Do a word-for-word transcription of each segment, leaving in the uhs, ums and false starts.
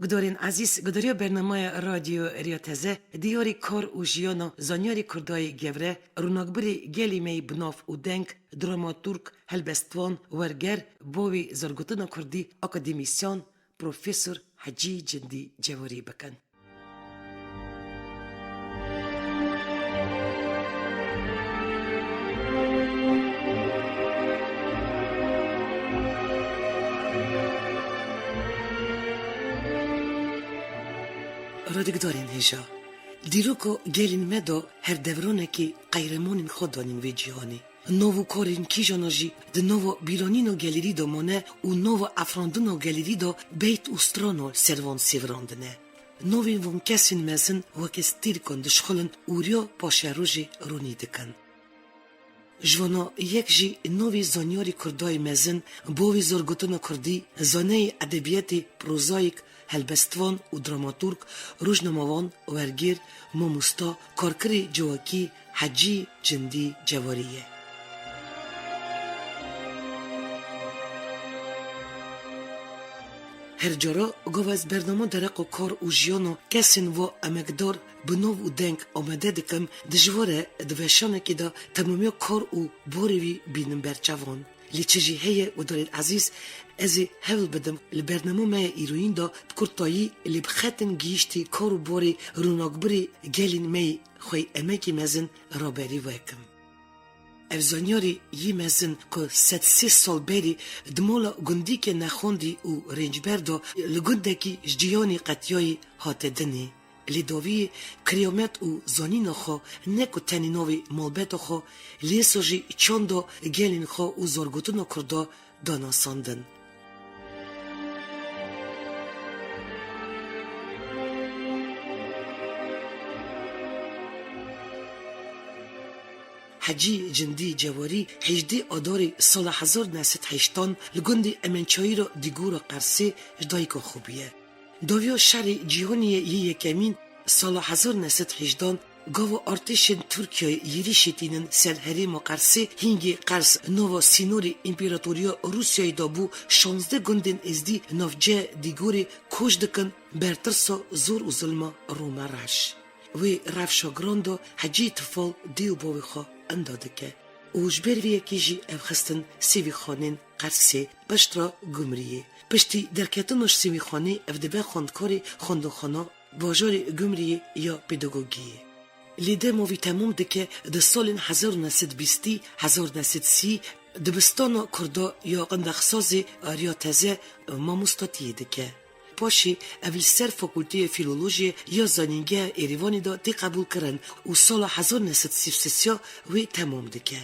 Gudarên ezîz, gudariya bernameya Radyo Riya Teze, diyarî kar û jiyana zanyarî Kurdayê gewre, rûnakbirî gelî me yî bi nav û deng, dramatûrg, helbestvan, werger, bavê zargotina Kurdî, akademîsyan, Profesor Hecî Cindî Cewarî bikin. Radikdarên hêja, dîroka gelên me de her devranekî qeyremanên xwe danîn vê cîhanê. Nav û karên kîjana jî di nava bîranîna gelêrî de mane û nava efrandina gelêrî de beyt û strana ser van sêvirandine. Navên van kesên mezin weke stîrkan dişxulin û riya paşerojê ronî dikin. Ji vana yek jî navê zanyarî Kurdayê mezin, bavê zargotina Kurdî, zaneyê edebiyatê, prozayîk, helbestvan û dramatûrg, rojnamevan, wergêr, mamosta, karkirê civakî Hecî Cindî Cewarî ye. Her cara gava ez bernama dereqa kar û jiyana kesên va emekdar bi nav û deng amade dikim, dijwar e di veşanekê de temamiya kar û borê wî bînim ber çavan. Lê çi jî heye, gudarên ezîz, ez ê hewl bidim li bernama me ya îroyîn de bi kurtayî lê bi xetin gihîştî kar û borê rûnakbirê gelên me yî xwey emekî mezin raberî vekim. Ev zanyarî yî mezin ku sed sê sal berî di mala gundîke nexwendî û rêncber de li gundekî ji cîhanê qetiyayî hate dinê. Lê dawiyê kiyamet û zanîna xwe ne ku tenê navê malbeta xwe, lê sa jî çanda gelên xwe û zargotina Kurda da nasandin. Hecî Cindî Cewarî hejdê Adarê sala hezar neh sed heştan li gundê Emençayî ra Dîgora Qersê ji dayika xwe bûye. Dawiya Şerê Cîhanî yê yekemîn sala hezar neh sed hejdan, gava artêşên Tirkiyeyê yêrîşê tînin ser herêma Qersê, hîngê Qers nava sînorê Împaratoriya Rûsyayê de bû, şazdeh gundên êzdî navçeya Dîgorê koç dikin, ber tirsa zor û zilma Roma reş. Wê rewşa giran de Hecî Tifal dê û bavê xwe enda dike û ji ber vê yekê jî ev xistin sêvîxanên Qersê, piştre Gumriyê. Piştî derketina ji sêvîxanê ev dibe xwendkarê xwendinxwana bajarê Gumriyê ya pedagogiyê. Lê dema vî temam dike, di salên hezar û neh sed bîstî, hezar neh sed sî dibistana Kurda ya Qindexsazê Ariya Teze mamostatiyê dike. Paşê ev li ser Fakulteya Fîlolojiyê ya Zanîngeha Êrîvanê de tê qebûlkirin û sala hezar neh sed sî û sê wê temam dike.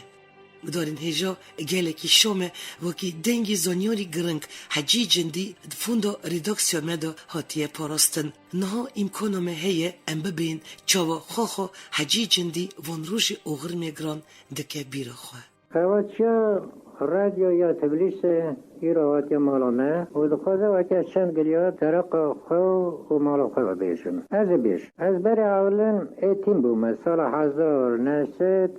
Gudarên hêja, gelekî şa me wekî dengê zanyarî giring Hecî Cindî di fonda redaksiya me de hatiye parastin. Niha îmkana me heye em bibên çawa xwexa Hecî Cindî van rojê oxir me giran dike bîra xwe. Qewaçiya Radyo ya Tbilîsê îro hatiye mala me û dixwaze weke çend giliya dereqa xwe û mala xwe bibêjim. Ez ê bêjim. Ez berê ewilin êtîm bûme sala hezar neh sed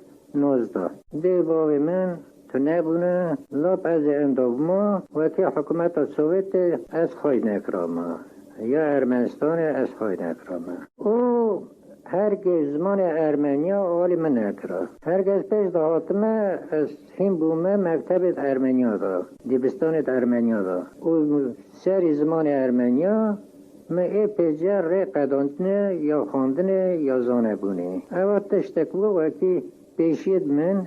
nozdeh. Dê bavê min tune bûne, lap ez ê enda bûma, wekî hikûmeta Sowêtê ez xwey nekirama. Ya Ermenistanê ez xwey nekirama. Û hergiz zimanê Ermeniya alî min nekira. Hergiz pêş de hatime, ez hîn bûme mektebê Ermeniya de, dibistanê Ermeniya de. Û serî zimanê Ermeniya min ê pêce rê qedandine ya xwendinê ya zanebûnê. Ewa tiştek bû wekî pêşiyê min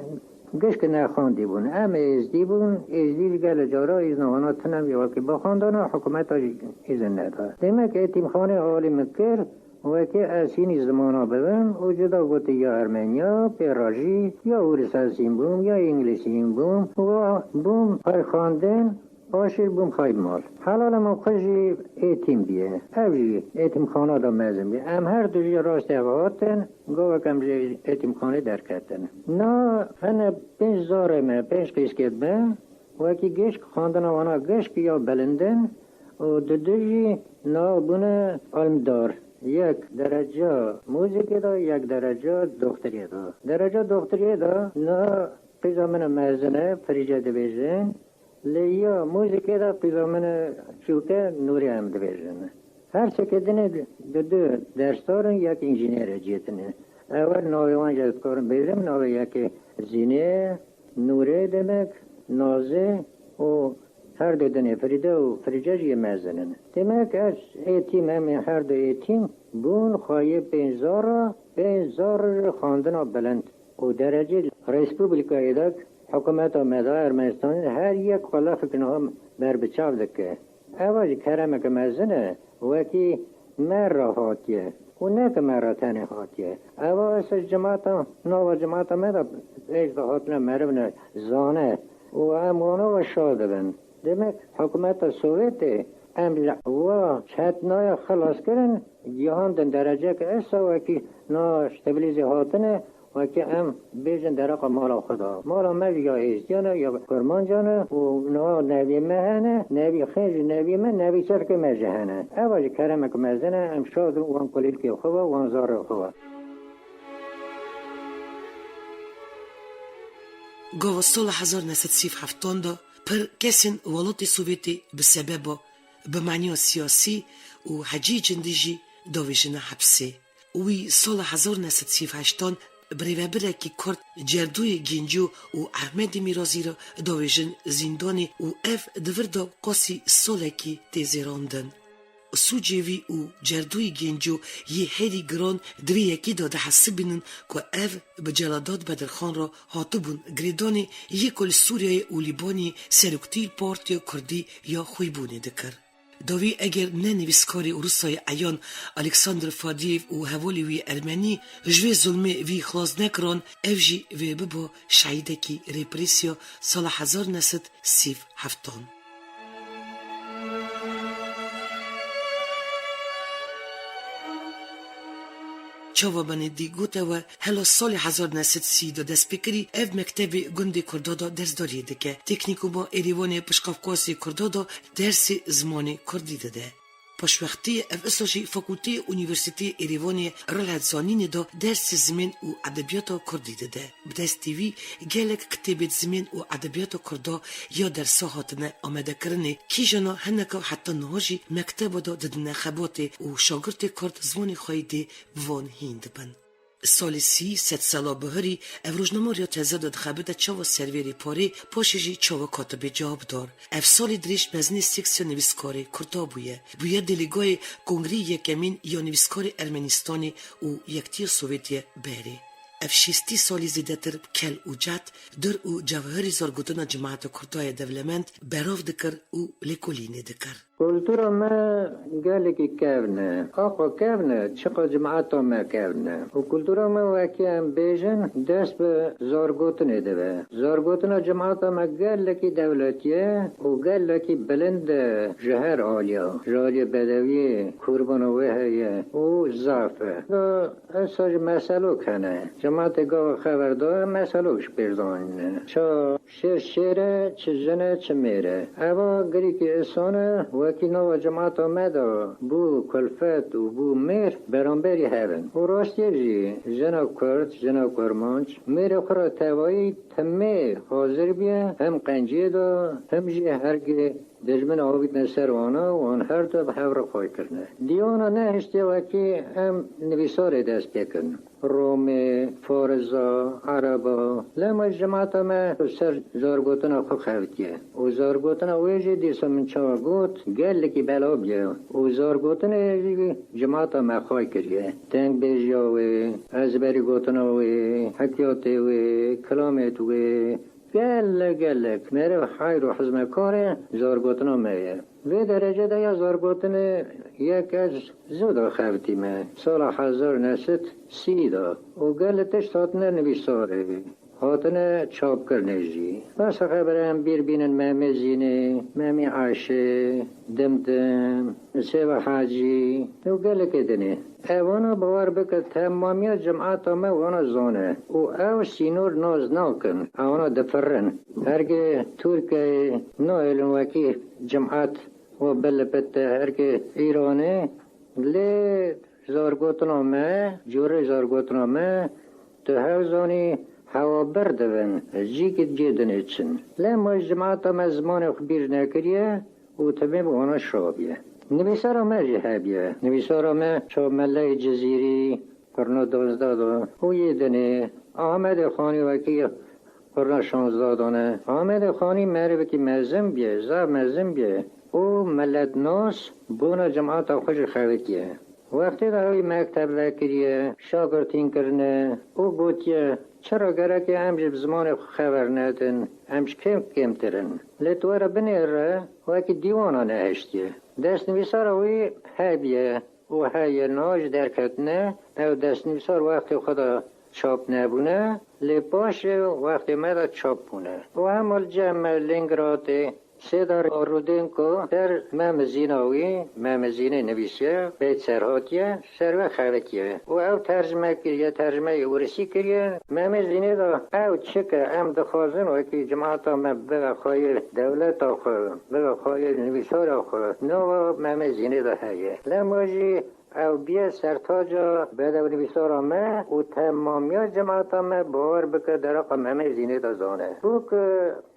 gişk nexwendî bûn. Em êzdî bûn, êzdî ji gelê cara îzna wana tune wekî bixwendana, hikûmeta jî îzin neda. Demek êtîmxanê alî min kir, wekî ez hînî zimana bibim û cida gotî ya Ermeniya, pê re jî ya Ûris ez hîn bûm, ya Îngilîz hîn bûm, wa bûm payxandin, paşê bûm xaymal. Helalê min xwe jî êtîm bîye. Ev jî êtîmxana de mezin bî. Em her du jî rastî hev hatin, gavek em ji êtîmxanê derketin. Na hene pênc zarê me, pênc qîskêt me, wekî gişk, xwendina wana gişk ya bilindin û di du jî na bûne ilmdar. Yek dereca muzîkê de, yek dereca doxtiriyê de. Dereca doxtiriyê de na qîza min e mezin e, Firîce dibêjin. Lê ya muzîkê de qîza min e çûk e, Nûrî em dibêjin. Her seke dinê di du dersdar in, yek înjînêr e cihê dinê. Ew navê wan jî ez dikarim bêjim, navê yekê Zînê ye, Nûrê demek, Nazê û her du dinê Firîde û Firîce jî yê mezin in. Demek ez êtîm, em ê her du êtîm bûn xweyê pênc zara, pênc zar ji xwendina bilind û derecê Respublikayê de hikûmeta me de Ermenistanê her yek xwe lafek niha berbiçav dike. Eva jî keremeke mezin e, wekî me re hatiye û ne ki me re tenê hatiye. Eva esa ji cemata, nava cemata me de pêş de hatine meriv ne zane û em wana ve şa dibin. Demek hikûmeta Sowêtê em ji wa çetnaya xilas kirin, gihandin dereceke esa wekî na ji Teblîzê hatine, wekî em bêjin dereqa mala xwe de. Mala me jî ya êzdiyan e, ya kurmancan e û niha neviyê me hene, nevî xêr ji neviyê me, nevî çirkê me jî hene. Eva jî keremek mezin e, em şa dibin wan kulîlkê xwe ve, wan zarê xwe ve. Gava sala hezar neh sed sî û heftan de pir kesên Welatê Sovêtê bi sebeba bimaniya siyasî û hecî cindî jî davêjine hepsê. Wî sala hezar neh sed sî û heştan birêvebirekî Kurd Cerdûyê Gêncî û Ehmedê Mîrazî re davêjin zîndanê û ev di vir de qasî salekî tê zêrandin. Sûcê vî û Cerdûyê Gêncî yê herî giran di vê yekê de dihesibînin ku ev bi Celadat Bedirxan re hatibûn girêdanê yê ku li Sûriyeyê û Lîbanê seroktî li Partiya Kurdî ya Xwîbûnê dikir. Dawî eger ne nivîskarê Rûsayê eyan Alexander Fadîyev û hevalê wî ermenî ji vê zulmê vî xilas nekiran, ev jî vê bibo şehîdekî represiya sala hezar neh sed sî û heftan. Çawa Benedî gote we, hela salê hezar neh sed sî de dest pê kirî, ev mektevê gundê Kurda de dersdariyê dike. Teknîkûma Êrîvanê piştqevkasê Kurda de dersê zimanê Kurdî dide. Paşwextî ev usa jî Fakulteyê Unîversîteyê Êrîvanê Rihlet Zanînê de dersê zimên û edebiyata Kurdî dide. Bi destê wî gelek kitêbê di zimên û edebiyata Kurda ya dersa hatine amadekirinê, kîjana hineka heta niha jî mekteba de didine xebatê û şagirtê Kurd zimanê xwe yê dê bi van hîn dibin. Salê sî, sedsala bihurî, ev rojnama riya teze de dixebite çawa servêrê parê, paşê jî çawa katibê cewabdar. Ev salê dirêj mezinê seksiya nivîskarê Kurda bûye. Bûye delêgayê Kongreyê Yekemîn ya Nivîskarê Ermenistanê û Yektiya Sovêtiye berê. Ev şêstî salî zêdetir kel û cehd, dur û cewherî zargotina cemaeta Kurda ye dewlemend berav dikir û lêkolînê dikir. Kultura me gelekî kevn e. Axa kevn e, çiqa cemaeta me kevn e. Û kultura me wekî em bêjin, dest bi zargotinê dibe. Zargotina cemaeta me gelekî dewletî ye û gelekî bilind e ji her aliya. Ji aliyê bedewiyê, kurbana wê heye û zaf e. Esa ji meselok hene. Cemaetê gava xeber daye, meselok ji pêş danîne. Ça şêr şêr e, çi jin e, çi mêr e. Eva girîkî insan e, wekî nava cemaeta me de bû kulfet û bû mêr beramberî hev in. Û rastiyê jî, jina Kurd, jina Kurmanc, mêrê xwe re tevayî timê hazir bûye, him qenciyê de, him jî hergê dijmin avîtine ser wana, wan her du bi hev re xway kirine. Diyana nehiştiye wekî em nivîsarê dest pê kirin. Romê, Farisa, Ereba, lema cemaeta me ser zargotina xwe xebitiye. Û zargotina wê jî dîsa min çawa got, gelekî bela bûye. Û zargotinê jî cemaeta me xway kiriye. Dengbêjiya wê, ezberî gotina wê, hikiyatê wê, kilamêt wê, gelek, gelek meriv heyr û xizmekarê zargotina me ye. Vê derecê de ya zargotinê yek ez zû de xebitîme, sala hezar neh sed sî de û gelek tişt hatine nivîsarê, hatine çapkirinê jî. Bes xebere em bîr bînin Memê Zînê, Memî Eşê, Dimdim, Sêva Hecî û gelekê dinê. Evana bawer bike, temamiya cemaeta me wana zane û ew sînor nas nakin, ewana difirin. Hergê Tirkiyeyê nahêlin wekî cemaet û bilipite hergê Îranê, lê zargotina me, cûrê zargotina me, tu hew zanî hewa bir dibin, cîkî cê dinê çin. Lê ma ji cemaeta me zimanê xwe bîr nekiriye û timê bi wana şaviye. Nivîsara me jî hebiye. Nivîsara me çaw Melleyê Cizîrî, qurna duwazdeh da û yê dinê Ahmedê Xanî wekî qurna şazdeh da ne. Ahmedê Xanî merivekî mezin bûye, zaf mezin bûye û miletnas bona cemaeta xwe jî xebitiye. Wextê de ew ê mekteb vekiriye, şagirtîn kirine û gotiye, çira gerek e em ji zimanê xwe xeber nedin, em ji kêm kêmtir in. Lê tu were binêre, wekî dîwana nehiştiye. Destnivîsara wî hebiye û heye niha jî derketine, ew destnivîsar wextê xwe de çap nebûne, lê paşê wextê me de çap bûne. Û hema li cem me Lêngratê, Sêdar Rudenko ser Memizîna wî, Memizînê nivîsiye, beyt serhatiye, ser wê xebitiye. Û ew tercime kiriye, tercimeyê ûrisî kiriye. Memizînê de ew çi ke em dixwazin wekî cemaeta me bibe xweyê dewleta xwe, bibe xweyê nivîsara xwe. Nava Memizînê de heye. Lema jî ew bûye sertaca bedewnivîsara me û temamiya cemaeta me bawer bike deraqa Memê Zînê de zane. Bû ku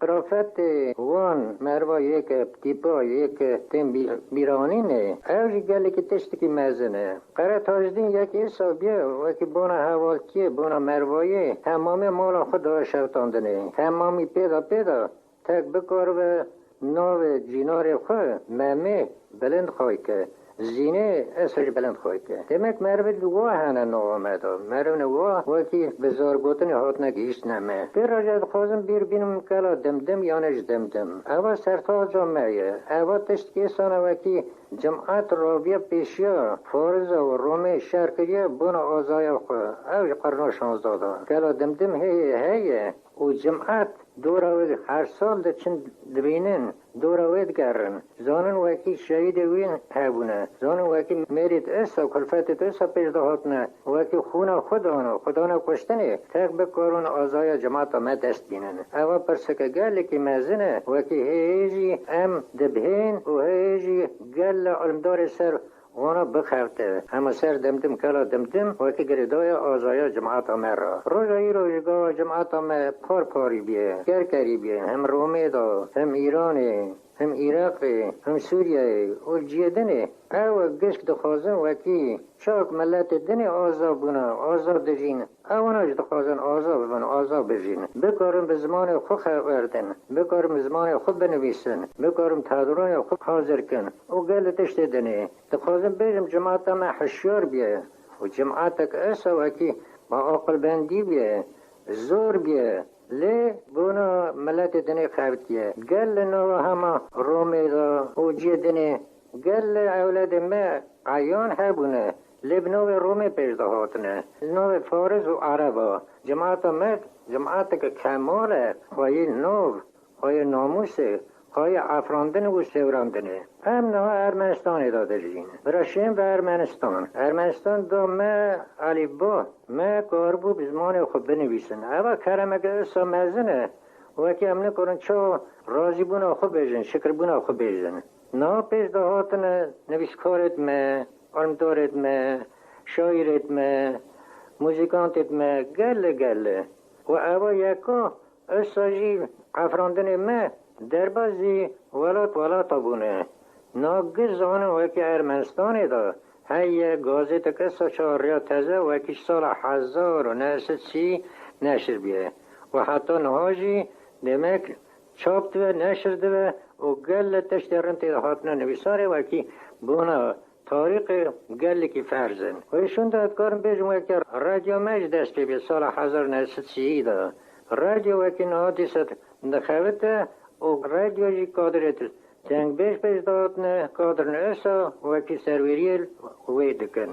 qirafetê wan merva yê ke tîpa yê ke tên bî-, bîranînê, ew jî gelekî tiştekî mezin e. Qere Tajdîn yekî îsa bûye wekî bona hevaltiyê, bona mervayê temamiya mala xwe daye şewitandinê. Temamî pê de pê de tek bikaribe navê cînarê xwe Memê bilind xweyke. Zînê esa jî bilind xweyke. Demek merivê di wa hene nava me de. Merivê wa wekî bi zargotinê hatine gihîştine me. Pê re jî ez dixwazim bîr bînim kela Dimdim yanê ji Dimdim. Eva sertaca me ye. Eva tiştekî îsana wekî cimat raviya pêşiya Fariza û Romê şer kiriye bona azaya xwe. Ew ji qirna şazdeh de. Kela Dimdim heye heye. û cimat dora wê her sal diçin dibînin, dora wê digerin. Zanin wekî şehîdê wî hebûne. Zanin wekî mêrî di îsa, kulfetê di îsa pêş de hatine. Wekî xûna xwe dana, xwe dana kuştinê. Tek bikarin azaya cemata me dest bînin. Eva pirseke gelekî mezin e. Wekî hê jî em dibihên û hê jî gele ilimdarê ser Wana bixebite. Hema ser Dimdim, kela Dimdim, wekî girêdaya azaya cemaeta me re. Roja îro ji gava cemaeta me par parî bûye, kerkerî bûye, hem Romê de, hem Îranê, hem Iraqê, hem Sûriyeyê û cihê dinê. Ew gişk dixwazin wekî çak miletê dinê aza bûne, aza dijîn. Ewana jî dixwazin aza bibin, aza bijîn. Bikarin bi zimanê xwe xeber din. Bikarin bi zimanê xwe binivîsin. Bikarin tadronê xwe hazir kin. Û gelê tiştê dinê. Dixwazim bêjim, cemaeta me hişyar bûye û cemaetek îsa wekî bi aqilbendî bûye, zor bûye, lê bona miletê dinê xebitiye. Gel li nava hema Romê de û cihê dinê gel li ewledê me eyan hebûne, lê bi navê Romê pêş de hatine. Li navê Faris û Ereba. Cemaeta me cemaeteke kemal e, xweyî nov. Xweyê namûsê, xweyê afirandinê û sêwirandinê. Em niha Ermenistanê de dijîn. Bira şên ve Ermenistan. Ermenistan da me alîfba. Me karibû bi zimanê xwe binivîsin. Eva keremeke îsa mezin e. Wekî em nikarin çawa razîbûna xwe bêjin, şikirbûna xwe bêjin. Niha pêş de hatine nivîskarêd me, ilimdarêd me, şaîrêd me, muzîkantêd me, gele gele. Û eva yeka Îsa jî afirandinê me derbasî welat welata bûne. Na giş zanin wekî Ermenistanê de heye gazetek îsa çawa riya teze wekî sala hezar û neh sed sî neşir bûye. Û heta niha jî demek çap dibe, neşir dibe û gele tiştê rind tê de hatine nivîsarê wekî bona Tarîxê gelekî ferz in. Wê şûnde ez dikarim bêjim weke radyo me ji dest pê bê sala hezar neh sed sî de. Radyo wekî niha dîsa dixebite û radyo jî kadirê dengbêj pêş dihatine, kadirên îsa wekî serwêriyê wê dikin.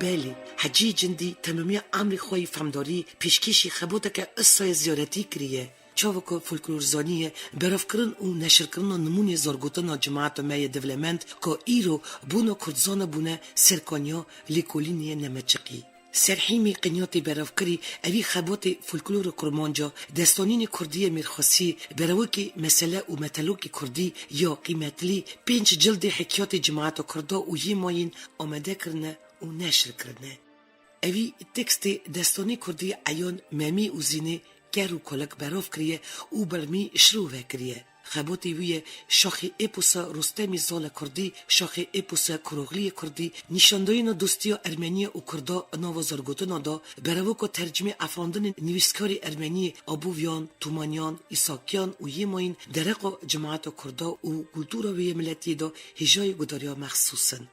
Belê, Hecî Cindî temamiya emrê xwe yê fehmdarî pêşkêşî xeboteke îsayê ziyaretî kiriye. Çavka folklorzanî ye, beravkirin û neşirkirina nimûnê zargotina cemaeta me yê dewlemend ka îro bona kurdzana bûne serkaniya lêkolînê ye nemeçiqî. Serhîmê Qinyatê beravkirî evî xebatê folklora kurmanca, destanînê kurdî yê mêrxasî, berawikê mesele û metelokê kurdî ya qîmetlî pênc cildê hikayetê cemaeta kurda û yê mayîn amade kirine û neşir kirine. Evî tekstê destanê kurdî eyan Memî û Zînê ker û kolek berav kiriye û bermî şirove kiriye. Xebatê wî ye şaxê êposa Rustemî Zale Kurdî, şaxê êposa Kuroxliyê Kurdî, nîşandayîna dostiya Ermeniya û Kurda nava zargotina da, berevoka tercimê efrandinê nivîskarê Ermeniyê Abûviyan, Tûmaniyan, Îsakiyan û yê mayîn dereqa cemaeta Kurda û kultura wê yê miletiyê da hêjayê gudariya mexsûs in.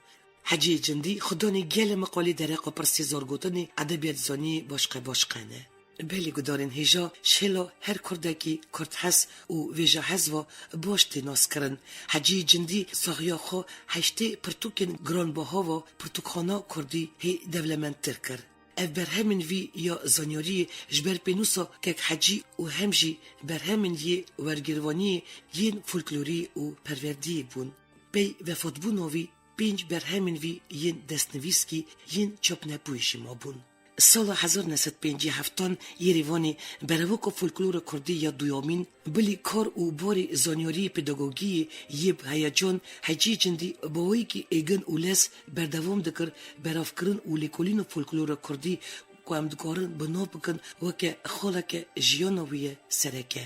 Hecî Cindî xudanê gelê miqalê dereqa pirsê zargotinê edebiyat zanî başqe başqe ne. Belê gudarên hêja şêla her kurdekî kurdhez û vêjahez va baş tê naskirin. Hecî Cindî saxiya xwe heştê pirtûkên giranbaha va pirtûkxana kurdî hê dewlemendtir kir. Ev berhemên vî ya zanyariyê ji ber pênûsa Kek Hecî û hem jî berhemên yê wergirvaniyê yên folklorî û perwerdiyê bûn. Pey vefatbûna vî pênc berhemên vî yên destnivîskî yên çapnebûyî jî mabûn. Sala hezar neh sed pêncî heftan Yerêvanê berevoka folklora kurdî ya duyamîn, bilî kar û barê zanyariyê pedagogiyê yê bi heyecan Hecî Cindî baweyekî êgin û lez berdewam dikir beravkirin û lêkolîna folklora kurdî ku em dikarin bi nav bikin weke xaleke jiyana wî ye sereke.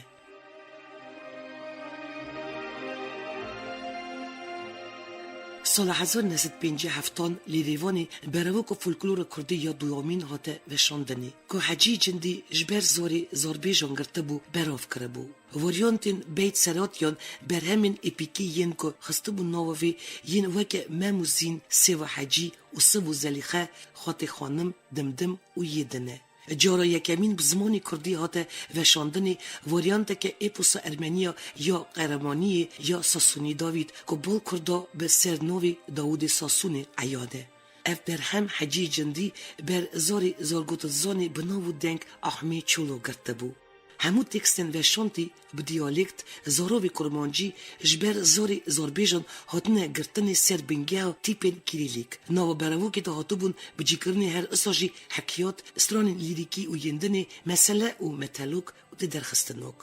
Sala hezar neh sed pêncî heftan li Rêvanê berevoka folklora kurdî ya duyamîn hate veşandinê, ku Hecî Cindî ji ber zarê zarbêjan girtibû, berav kiribû. Varyantên beyt seratiyan berhemên epîkî yên ku xistibûn nava vê yên weke Mem û Zîn, Sêva Hecî û Siv û Zelîxe, Xwetê Xanim, Dimdim û yê din e. Cara yekemîn bi zimanê kurdî hate veşandinê varyanteke êposa ermeniya ya Qehremaniyê ya Sasûnî Davîd ku bal kurda bi sernavê Dawûdê Sasûnê eyade. Ev berhem Hecî Cindî ber zarê zargotinzanê bi nav û deng Ahmê Çolo girtibû. Hemû tekstên veşantî bi diyalekt, zarovê kurmancî, ji ber zarê zarbêjan hatine girtinê ser bingeha tîpên kîrîlîk. Nava berevokê de hatibûn bicîkirinê her isa jî hekiyat, stranên lîrîkî û yên dinê, mesele û metelok û têderxistinok.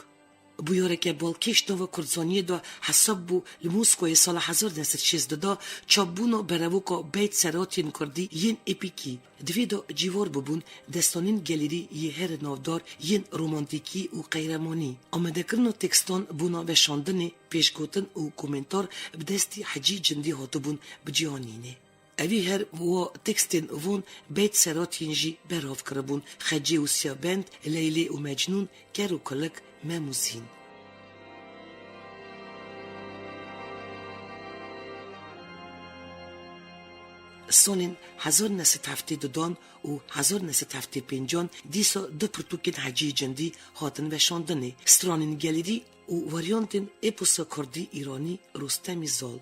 Bûyereke balkêş nava kurdzaniyê de hesab bû li Moskoyê sala hezar neh sed şêst de çapbûna berevoka beyt seratiyên kurdî yên epîkî. Di vê de cîwar bûbûn destanên gelêrî yê herî navdar yên romantîkî û qehremanî. Amadekirina tekstan bona veşandinê, pêşgotin û komentar bi destî Hecî Cindî hatibûn biciyanînê. Evî her wa tekstên von beyt seratiyên jî berav kiribûn, Xecê û Siyabend, Leylê û Mecnûn, Ker û Kulik, Mem û Zîn. Salên hezar neh sed heftê dudan û hezar neh sed heftê pêncan dîsa du pirtûkên Hecî Cindî hatin veşandinê, stranên gelêrî û varyantên êposa kurdî îranî Rostemî Zal.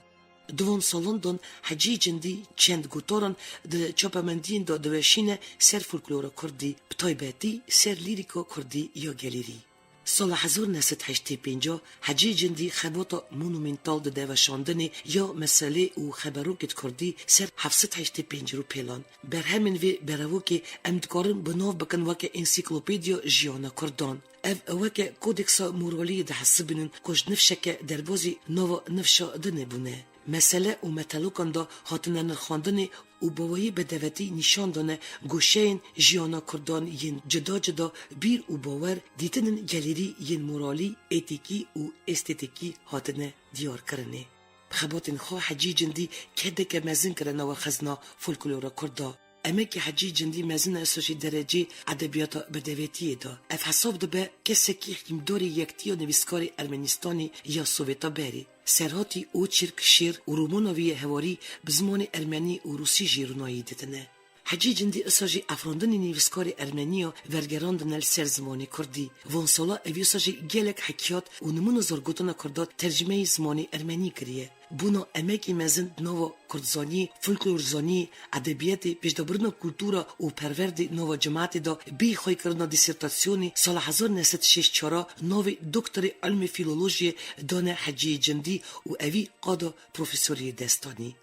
Di van salan de Hecî Cindî çend gotaran di çapemendiyên de diweşîne ser folklora kurdî, bi taybetî ser lîrîka kurdî ya gelêrî. Sala hezar neh sed heştê pênc Hecî Cindî xebata monumental dide veşandinê ya meselê û xeberokêd kurdî ser heft sed heştê pênc rûpêlan. Berhemên vê berevokê em dikarin bi nav bikin weke Ensiklopediya Jiyana Kurdan. Ev weke kodeksa moraliyê dihesibînin ku ji nifşeke derbazî nava nifşa dinê bûne. Mesele û metelokan de hatine nirxandinê û baweyî bedewetî nîşan dane goşeyên jiyana Kurdan yên cuda cuda, bîr û bawer, dîtinên gelêrî yên moralî, etîkî û estetîkî hatine diyarkirinê. Bi xebatên xwe Hecî Cindî kedeke mezin kire nava xezna folklora Kurda. Emekê Hecî Cindî mezin e, îsa jî derecê edebiyata bedewetiyê da. Ev hesab dibe kesekî hîmdarê yektiya nivîskarê Ermenistanê ya Sovêta berê. Serhatî Oçirk şêr û romana wî yê hewarî bi zimanê ermenî û rûsî jî rûnayî didine. Hecî Cindî îsa jî efrandinê nivîskarê ermenî ya vergerandine li ser zimanê kurdî. Van sala ev îsa jî gelek hekiyat û nimûna zargotina kurda tercimeyî zimanê ermenî kiriye. Bona emekî mezin di nava kurdzanî, folklorzanî, edebiyatê, pêşdabirina kultura û perwerdê nava cemaetê de bî xwêkirina dîsertasyonê sala hezar neh sed şêst çar navê doktorê ilmê fîlolojiyê dane Hecî Cindî û evî qada profesoriyê dest anî.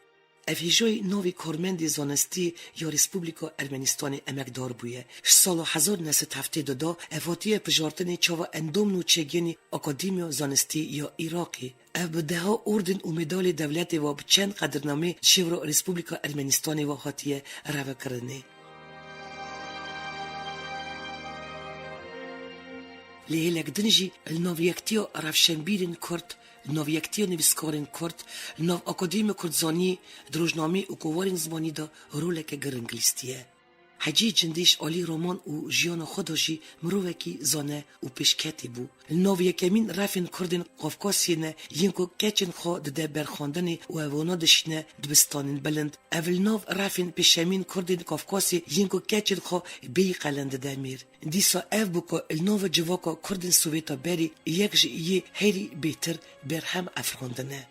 Ev hêjayî navê karmendê zanistî ya Respublika Ermenistanê emekdar bûye. Ji sala hezar neh sed heftê du de ev hatiye pijartinê çawa endam nûçegiyên Akademiya Zanistî ya Iraqê. Ev bi deha orden û medalê dewletê ve bi çend qedirnamê şêwra Respublika Ermenistanê ve hatiye revekirinê. Lê hêlek din jî li nav yektiya rewşenbîrên Kurd, li nav yektiya nivîskarên Kurd, li nav Akademiya Kurdzaniyê, di rojnameyê û kovarên zimanî de roleke giring lîstiye. Hecî Cindî ji alî roman û jiyana xwe de jî mirovekî zane û pêşketî bû. Li nav yekemîn refên Kurdên Kafkasiyê ne yên ku keçên xwe dide berxwendinê û evana dişîne dibistanên bilind. Ev li nav refên pêşemîn Kurdên Kafkasê yên ku keçên xwe bêyî qelen dide mêr. Dîsa ev bû ku li nava civaka Kurdên Sovêta berê yek ji yê herî bêtir berhem efirandine.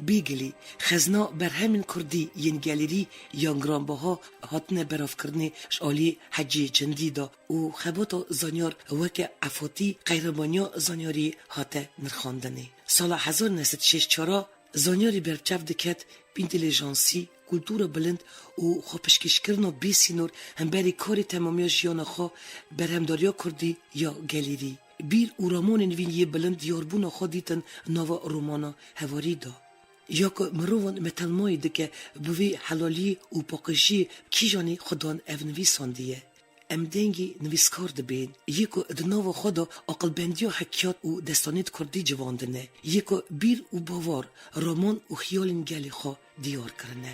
Bêgilî, xezna berhemên kurdî yên gelêrî yan giranbaha hatine belavkirinê ji alî Hecî Cindî de û xebata zanyar weke efatî qehramaniya zanyarî hate nirxandinê. Sala hezar neh sed şêst çar a zanyarî berçav diket, întelijansî, kultura bilind û xwepişkêşkirina bê sînor hemberî karê temamiya jiyana xwe, berhemdariya kurdî ya gelêrî. Bîr û ramanên vîn yê bilind diyarbûna xwe dîtin nava romana Hevarî de. Ya ku mirovan metelmayî dike, bi vê helaliyê û paqijiyê kîjanê xwedan ev nivîsandiye? Em dengê nivîskar dibên, yê ku di nava xwe de aqilbendiya hekiyat û destanêt kurdî civandine, yê ku bîr û bavar, raman û xiyalên gelê xwe diyar kirine.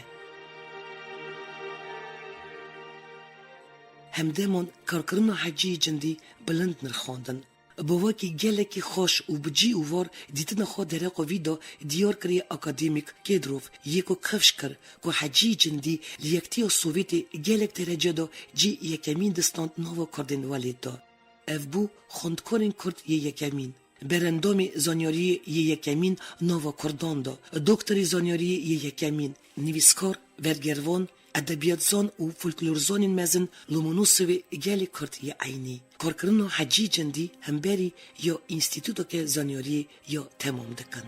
Hemdeman karkirina Hecî Cindî bilind nirxandin. Bi wekî gelekî xweş û bi cî û var dîtina xwe dereqa vî de diyar kiriye akademîk Kêdrov, yê ku kifş kir ku Hecî Cindî li Yektiya Sovêtê gelek derece de cî yekemîn distand nava Kurdên welêt de. Ev bû xwendkarên Kurd yê yekemîn, berendamê zanyariyê yê yekemîn nava Kurdan de, doktorê zanyariyê yê yekemîn, nivîskar, wergervan, edebiyatzan û folklorzanên mezin, Lomonosovê gelê Kurd yê eynî. Karkirina Hecî Cindî hemberî ya înstîtûteke zanyariyê ya temam dikin.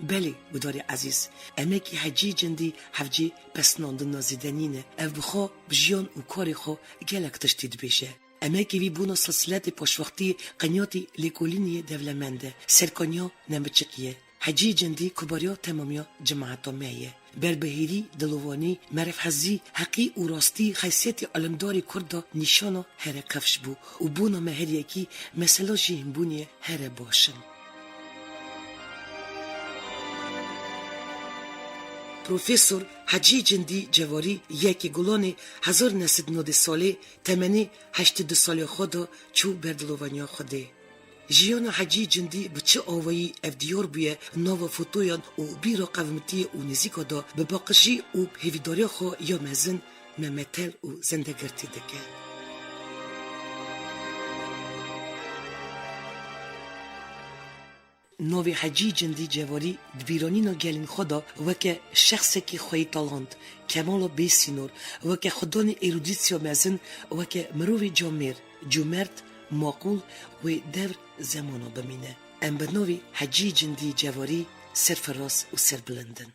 Belê, gudarê ezîz, emekî Hecî Cindî hevcê pesnandina zêde nîne. Ev bi xwe, bi jiyan û karê xwe gelek tiştî dibêje. Emekê wî bona silsiletê paşwextî qenyatî lêkolînê ye dewlemend e, serkaniya nemiçikî ye. Hecî Cindî kubariya temamiya cemaeta me ye. Berbihêrî, dilovanî, merivhezî, heqî û rastî xeysiyetê alimdarê Kurd de nîşana here kifş bû û bona me her yekî mesela jêhinbûnê here baş in. Profesor Hecî Cindî Cewarî yekê Gulanê hezar neh sed nodê salê temenê heştê du saliya xwe de çû ber dilovaniya Xwedê. Jiyana Hecî Cindî bi çi awayî ev diyar bûye nava fotoyan û bîra qevmitiyê û nêzîka de bi baqijî û hêvîdariya xwe ya mezin me metel û zendegirtî dike. Navê Hecî Cindî Cewarî di bîranîna gelên xwe de weke şexsekî xweyî talant, kemala bêsînor, weke xwedanê erudîtîya mezin, weke mirovê camêr, cûmert, maqûl wê devr zemana bimîne. Em bi navê Hecî Cindî Cewarî serfiraz û serbilind in.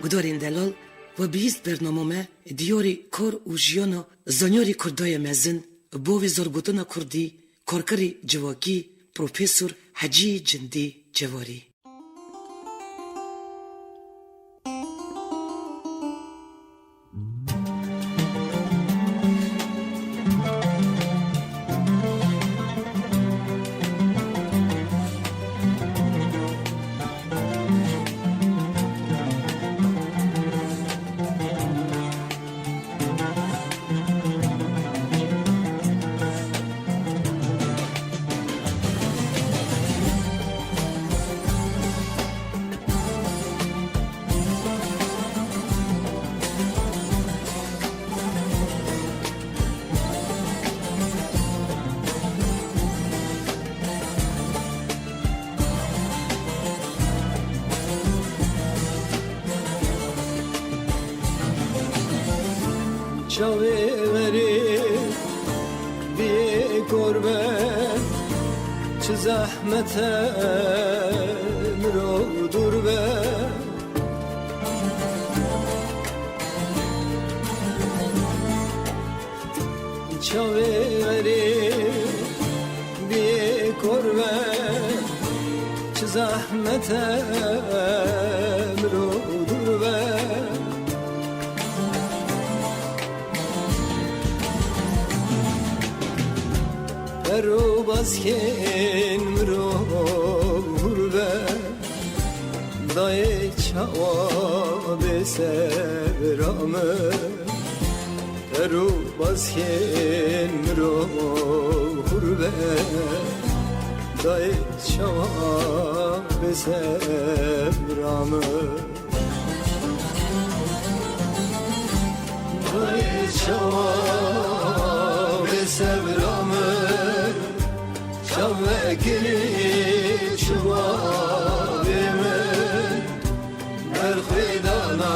Gudarên delal, we bihîst bernama me diyarê kar û jiyana zanyarê Kurda ye mezin, bavê zargotina Kurdî, karkerê civakî, Profesor Hecî Cindî Cewarî. Çavê werê biyê kor be, çi zehmet e mirov dûr be. Çavê werê Zehmete mirov dûr be. Perû bazkên mirov hûr be. Dayê çawa bê sebra min. Perû bazkên mirov hûr be. Dayê çawa bê sebra min. Dayê çawa bê sebra min. Çavekirî çû bavê min. Berxwedana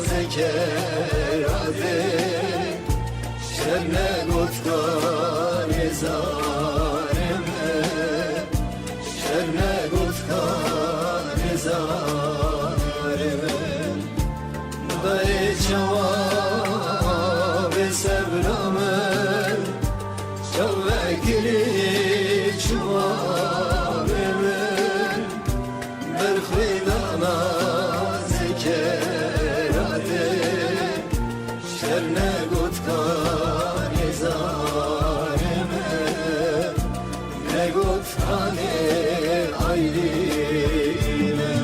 zekeratê, şer negot kanê zarê min, şer negot kanê zarê min. Dayê çawa bê sebra min, çavekirî çû bavê min. Berxwedana zekeratê, şer negot kanê zarê min, negot kanê ayrîlê min.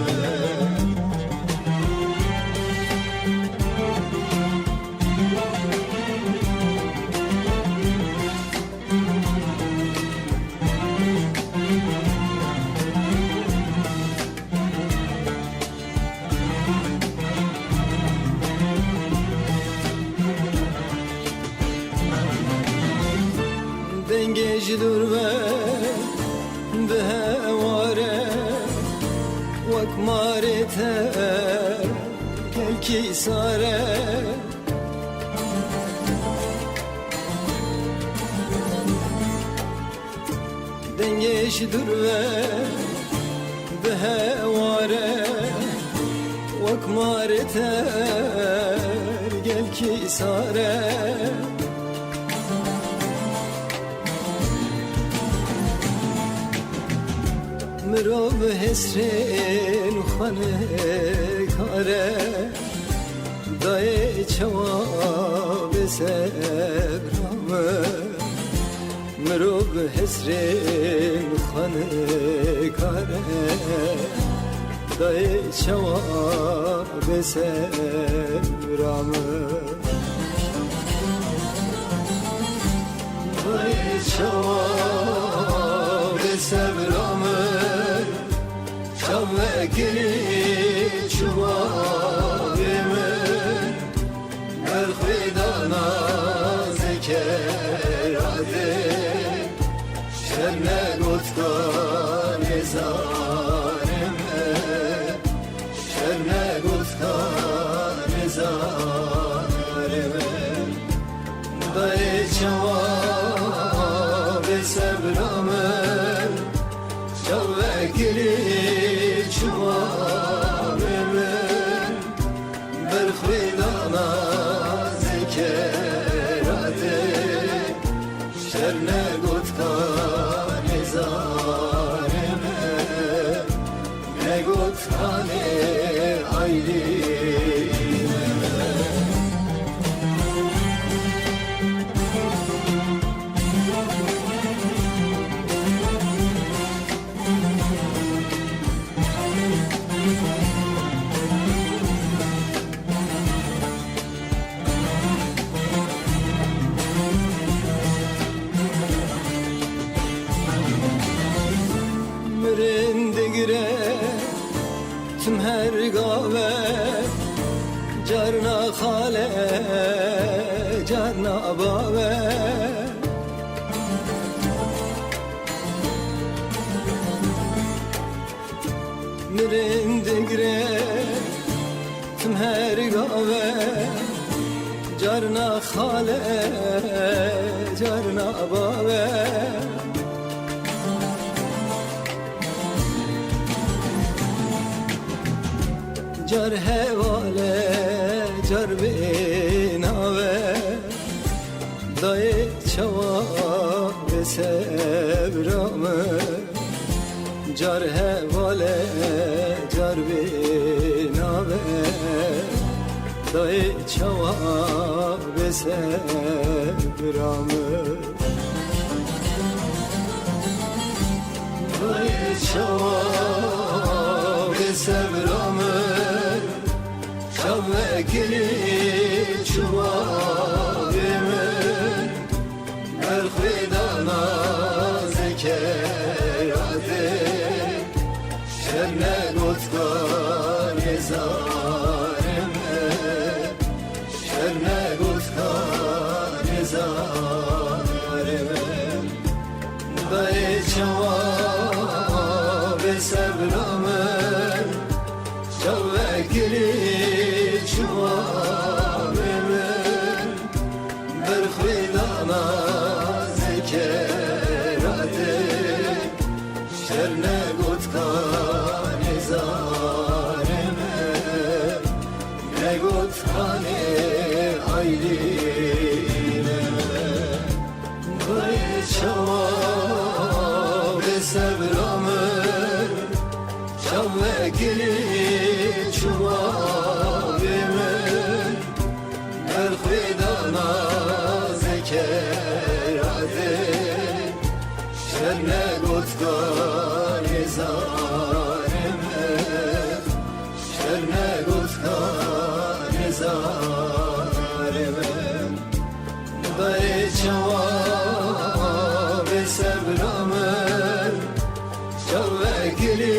Dengê ji dûr ve bi heware, wek marê te gelkî sare. Dengê ji dûr ve bi heware, wek marê te gelkî sare. Mirov hesrên xwe nikare, dayê çawa bê sebra min. Mirov hesrên xwe nikare, dayê çawa bê sebra min. Dayê çawa bê sebra min, çavekirî çû bavê min. Berxwedana zekeratê, şer negot kanê zarê min, şer negot kanê zarê min. Dayê çawa bê sebra min, çavekirî çû bavê min. Berxwedana zekeratê, şer negot kanê zarê min, negot kanê ayrîlê min. Mirin digire tim her gave, carna xale, carna bave. Mirin digre tim her gave, carna xale, carna bave. Car hevale, car bê nave. Dayê çawa bê sebra min, Car hevale, car bê nave, dayê çawa bê sebra min. Dayê çawa bê sebra min, çavekirî çû bavê min. Berxwedana zekeratê, şer negot ka nêzarê min, şer negot ka nêzarê min. Dayê çawa bê sebra min, çavekirî çû bavê min. Berxwedana zekeratê, şer negot ka nêzarê min, negot ka nêayrînê min. Dayê çawa bê sebra min, çavekirî çû bavê min. Berxwedana zekeratê, şer negot ka nêzarê min, şer negot ka nêzarê min. Dayê çawa bê sebra min, çavekirî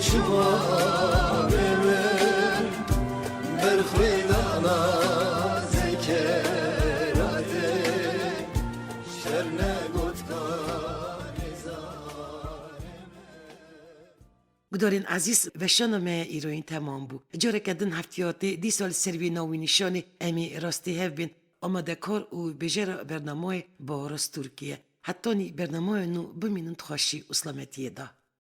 çû bavê min. Berxwedana zekeratê, şer negot ka nêzarê min. Gudarên ezîz, weşana me îroyîn temam bû. Careke din heftiyatê dîsa li ser vê navînîşanê em ê rastî hev bên. Amadekar û bêjera bernamayê Baharas Turkiye. Hetanî bernamayê nû bimînin di xweşî û selametiyê de.